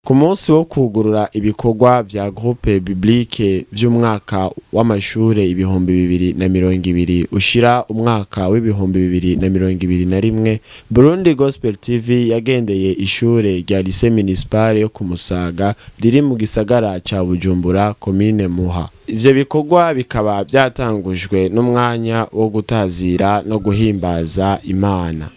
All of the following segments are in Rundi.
Ku munsi wo kugurura ibikorwa vya Groupe Biblique vy'umwaka w'amashure 2020 ushira umwaka w'2021, Burundi Gospel TV yagendeye ishure rya Lycée Municipal yo ku Musaga riri mu gisagara ca Bujumbura, komine Muha. Ivyo bikorwa bikaba vyatangujwe n'umwanya wo gutazira no guhimbaza Imana.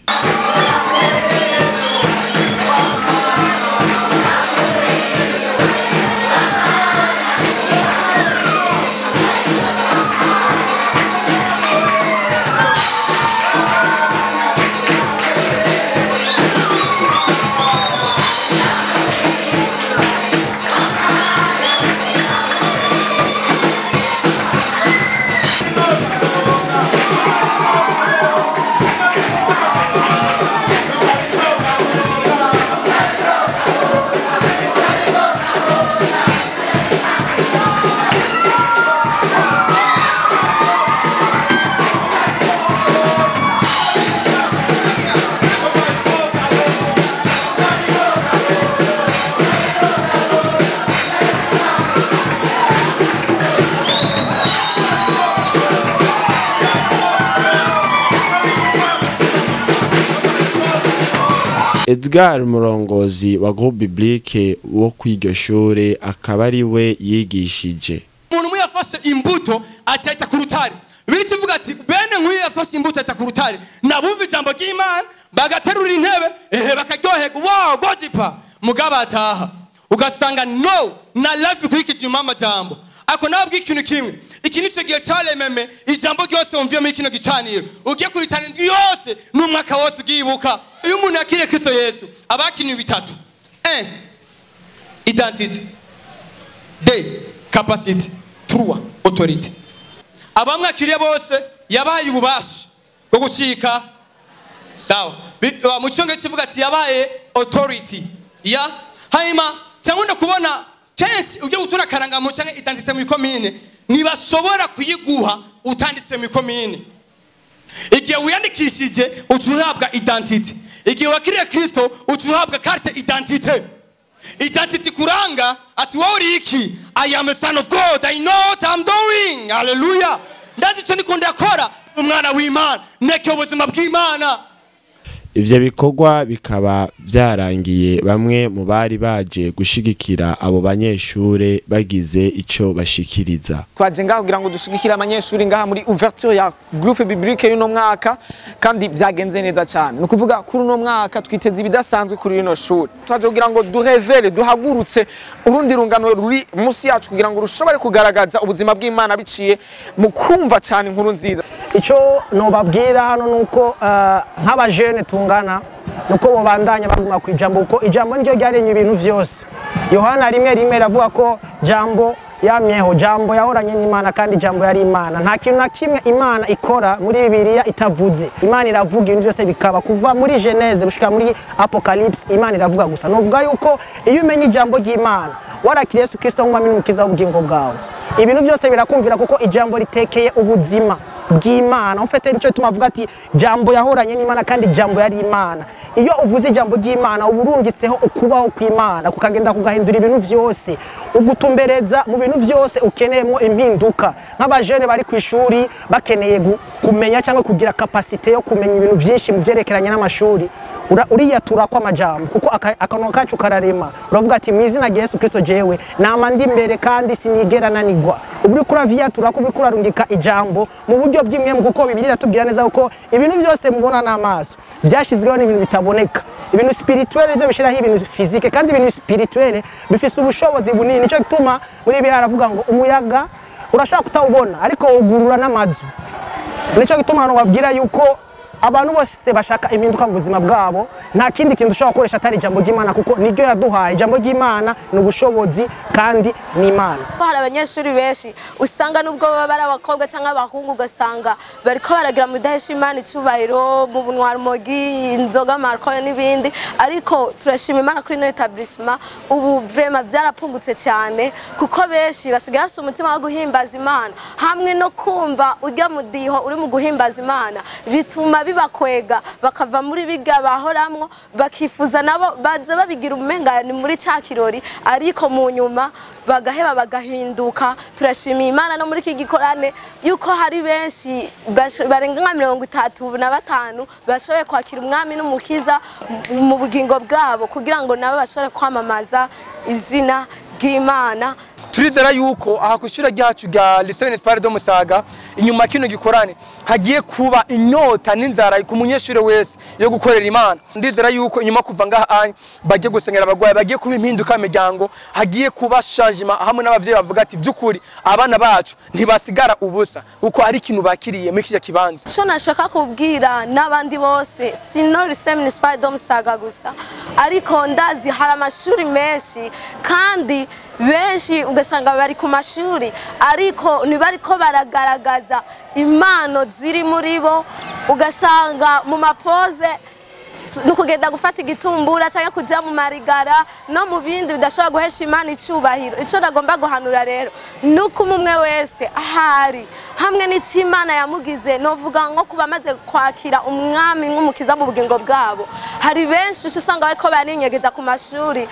Edgar, murongozi wa Groupe Biblique wo kw'iryo shure, akaba ari we yigishije. Umuntu umwe yafashe imbuto acayita ku rutare. Bibiliya ivuga ati bene nk'uyu yafashe imbuto ayita ku rutare, nabumva ijambo ry'Imana bagaterura intebe, ehe, bakaryoherwa, wow, godipa, mugabo ataha ugasanga no na life ikurikije inyuma y'amajambo. Ariko nababwiye ikintu kimwe: iki nico gihe carememe. Ijambo ryose wumviye muri kino gicaniro ugiye kuritana indwi yose n'umwaka wose ugiyibuka. Iyo umuntu yakiriye Kristo Yesu aba yakiniye bitatu: un, identité; deux, capacité; trois, autorité. Abamwakiriye bose yabaye ububasha bwo gucika. Sawa. Mu cyongereza kivuga ati yabaye authority ya hanyuma. Cyangwa ndakubona kenshi ujya gutura akarangamuntu cyangwa identité mu ikomine, ntibashobora kuyiguha utanditse mu ikomine. Igihe wiyandikishije uca uhabwa identité. Igihe wakiriye Kristo uca uhabwa carte identité. Identity kuranga ati wowe uri iki. I am a son of God, I know what I'm doing, hallelujah. Ndazi icyo ndiko ndakora, umwana w'Imana, neke ubuzima bw'Imana. Ivyo bikorwa bikaba vyarangiye bamwe mu bari baje gushigikira abo banyeshure bagize ico bashikiriza. Twaje ngaho kugira ngo dushigikire abanyeshuri ngaha muri ouverture ya Groupe Biblique y'uno mwaka, kandi byagenze neza cyane. Ni ukuvuga kuri uno mwaka twiteze ibidasanzwe kuri rino shuri. Twaje kugira ngo durevere, duhagurutse urundi rungano ruri munsi yacu kugira ngo rushobore kugaragaza ubuzima bw'Imana biciye mu kumva cyane inkuru nziza. Icyo nobabwira hano nuko nk'abajene tungana nuko bobandanya baguma ku ijambo, kuko ijambo niryo ryaremye ibintu vyose. Yohana 1:1 iravuga ko jambo yamyeho, jambo yahoranye n'Imana, kandi jambo yari Imana. Nta kintu na kimwe Imana ikora muri Bibiliya itavuze. Imana iravuga, ibintu byose bikaba. Kuva muri Genèse gushika muri Apocalypse, Imana iravuga gusa. Novuga yuko iyo umenye ijambo ry'Imana, warakiriye Yesu Kristo nk'umwami n'umukiza w'ubugingo bwawe, ibintu byose birakumvira, kuko ijambo ritekeye ubuzima bw'Imana. Ufite nicyo gituma avuga ati jambo yahoranye n'Imana kandi jambo yari Imana. Iyo uvuze ijambo ry'Imana uba urungitseho ukubaho kw'Imana, kukagenda kugahindura ibintu vyose, ugutumbereza mu bintu vyose ukeneyemo impinduka. Nk'abajene bari ku ishuri bakeneye kumenya cyangwa kugira capacité yo kumenya ibintu vyinshi mu vyerekeranye n'amashuri, uriyatura kw'amajambo, kuko akanwa kacu kararema. Uravuga ati mu izina rya Yesu Kristo jewe nama ndi imbere kandi sinigera nanigwa. Uba uriko uravyatura ko uriko urarungika ijambo mu buryo bw'imwe, kuko Bibiliya iratubwira neza ko ibintu byose mubona n'amaso byashyizweho n'ibintu bitaboneka. Ibintu spirituel byo bishiraho ibintu physique, kandi ibintu spirituel bifise ubushobozi bunini. Nicyo gituma muri Bibiliya haravuga ngo umuyaga urashaka kutawubona ariko wugurura n'amazu. Nicyo gituma hano babwira yuko abantu bose bashaka impinduka mu buzima bwabo, nta kindi kintu ushobora gukoresha atari ijambo ry'Imana, kuko niryo yaduhaye. Ijambo ry'Imana ni ubushobozi kandi ni Imana. Hari abanyeshuri benshi usanga nubwo baba ari abakobwa cyangwa abahungu, ugasanga bariko baragira mu bidahesha Imana icubahiro, mu bunywarumogi, inzoga, alcool n'ibindi. Ariko turashima Imana kuri ino établissement, ubu vraiment byarapungutse cyane, kuko benshi basigaye bafise umutima wo guhimbaza Imana hamwe no kumva urya mudiho uri mu guhimbaza Imana bituma bibakwega bakava muri biga bahoramwo bakifuza nabo baza babigira umenga ni muri ca kirori, ariko mu nyuma bagaheba bagahinduka. Turashimiye Imana no muri iki gikorane yuko hari benshi barenga nka 35 bashoboye kwakira umwami n'umukiza mu bugingo bwabo kugira ngo nabo bashobore kwamamaza izina ry'Imana. Turizera yuko aha kwishura ryacu rya Lycée Municipal de Musaga inyuma kino gikorane hagiye kuba inyota n'inzara ku munyeshure wese yo gukorera Imana. Ndizera yuko inyuma kuva ngaha anye bagiye gusengera abagwayi, bagiye kuba impinduka miryango, hagiye kuba changement hamwe n'abavyeyi bavuga ati byukuri abana bacu ntibasigara ubusa uko hari ikintu bakiriye muri kije kibanza. Ico nashaka kubwira n'abandi bose sino Lycée Municipal de Musaga gusa, ariko ndazi hari amashuri menshi kandi benshi ugasanga bari ku mashuri ariko ntibariko baragaragaza impano ziri muri bo, ugasanga mu mapoze nukugenda gufata igitumbura cyangwa kujya mu marigara no mu bindi bidashobora guhesha Imana icubahiro. Ico nagomba guhanura rero nuko umwe wese ahari hamwe n'icimana yamugize, novuga nko kuba amaze kwakira umwami nk'umukiza mu bugingo bwabo. Hari benshi uca usanga bariko barinyegeza ku mashuri,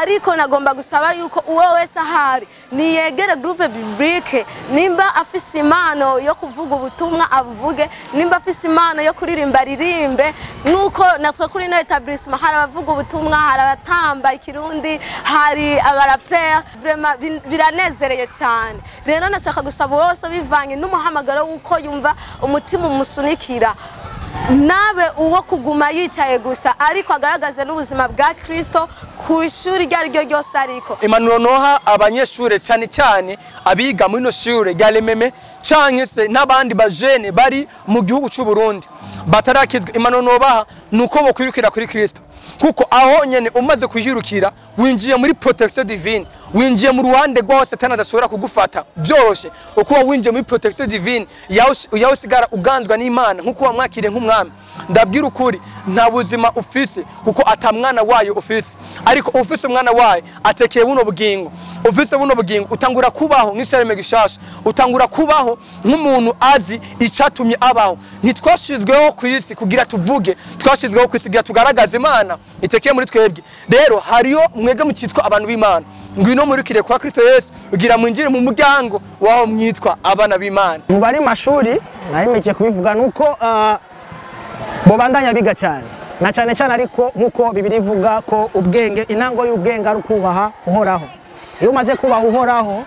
ariko nagomba gusaba yuko uwo wese ahari niyegere groupe biblique, nimba afise impano yo kuvuga ubutumwa avuge, nimba afise impano yo kuririmba aririmbe. Nuko natwe kuri no établissement hari abavuga ubutumwa, hari abatamba ikirundi, hari abarapera, vraiment biranezereye cyane. Rero nashaka gusaba wose bivanye n'umuhamagaro w'uko yumva umutima umusunikira, nabe uwo kuguma yicaye gusa, ariko agaragaze n'ubuzima bwa Kristo ku ishuri iryo ari ryo ryose. Ariko Impanuro noha abanyeshure cyane cyane abiga muri no shure rya Lememe canke se n'abandi bajene bari mu gihugu cy'u Burundi batarakizwa, impanuro nobaha nuko bokwirukira kuri Kristo, kuko aho nyene umaze kuyirukira winjiye muri protection divine, winjiye mu ruhande rwaho Satani adashobora kugufata byoroshe. Uko winjiye muri protection divine yawe usigara uganzwa n'Imana nkuko wamwakiriye nk'umwami. Ndabwira ukuri nta buzima ufise kuko atamwana wayo ufise, ariko ufise umwana wayo atekeye buno bugingo. Ufise buno bugingo utangura kubaho nk'ishareme gishasha, utangura kubaho nk'umuntu azi icatumye abaho. Ntitwashizweho ku isi kugira tuvuge, twashizweho ku isi kugira tugaragaze Imana itekeye muri twebwe. Rero hariyo mwege mukitwa abantu b'Imana, ngwino murikire kwa Kristo Yesu ugira mwinjire mu muryango waho mwitwa abana b'Imana. Mu bari mashuri narimeje kubivuga nuko bobandanya biga cyane na cyane cyane, ariko nkuko Bibiliya ivuga ko ubwenge, intango y'ubwenge ari kubaha uhoraho. Iyo umaze kubaha uhoraho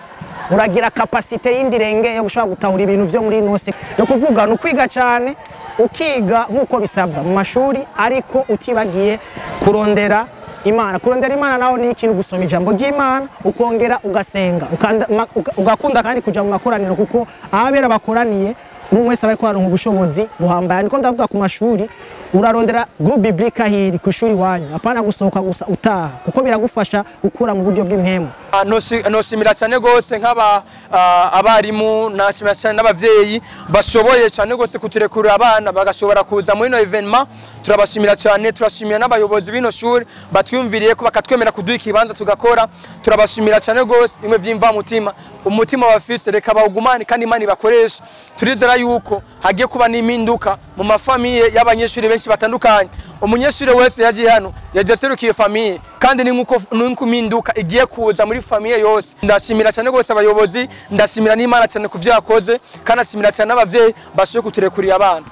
uragira capacité y'indirenge yo gushobora gutahura ibintu vyo muri nose. No kuvuga no kwiga cyane, ukiga nkuko bisabwa mu mashuri, ariko utibagiye kurondera Imana. Kurondera Imana naho ni ikintu gusoma ijambo ry'Imana, ukongera ugasenga, ugakunda kandi kuja mu makoraniro, kuko abera bakoraniye umwe wese ariko aronka ubushobozi buhambaye. Niko ndavuga ku mashuri, urarondera groupe biblique hiri ku ishuri wanyu, apana gusohoka gusa utaha, kuko biragufasha gukura mu buryo bw'impemu. Noshimira cyane gose nk'aba abarimu, nashimira cyane n'abavyeyi bashoboye cyane gose kuturekurira abana bagashobora kuza muri no evenement. Turabashimira cyane, turashimira n'abayobozi b'ino shuri batwiyumviriye ko bakatwemera kuduha ikibanza tugakora. Turabashimira cyane gose imwe vyimva mutima, umutima bafise reka bawugumane kandi Imana ibakoresha. Turizera yuko hagiye kuba n'impinduka mu mafamiye y'abanyeshuri benshi batandukanye. Umunyeshuri wese yagiye hano yaje aserukiye famiye, kandi ni nkuko impinduka igiye kuza muri famiye yose. Ndashimira cyane gose abayobozi, ndashimira n'Imana cyane kuvyo yakoze, kandi ashimira cyane n'abavyeyi bashoboye kuturekurira abana.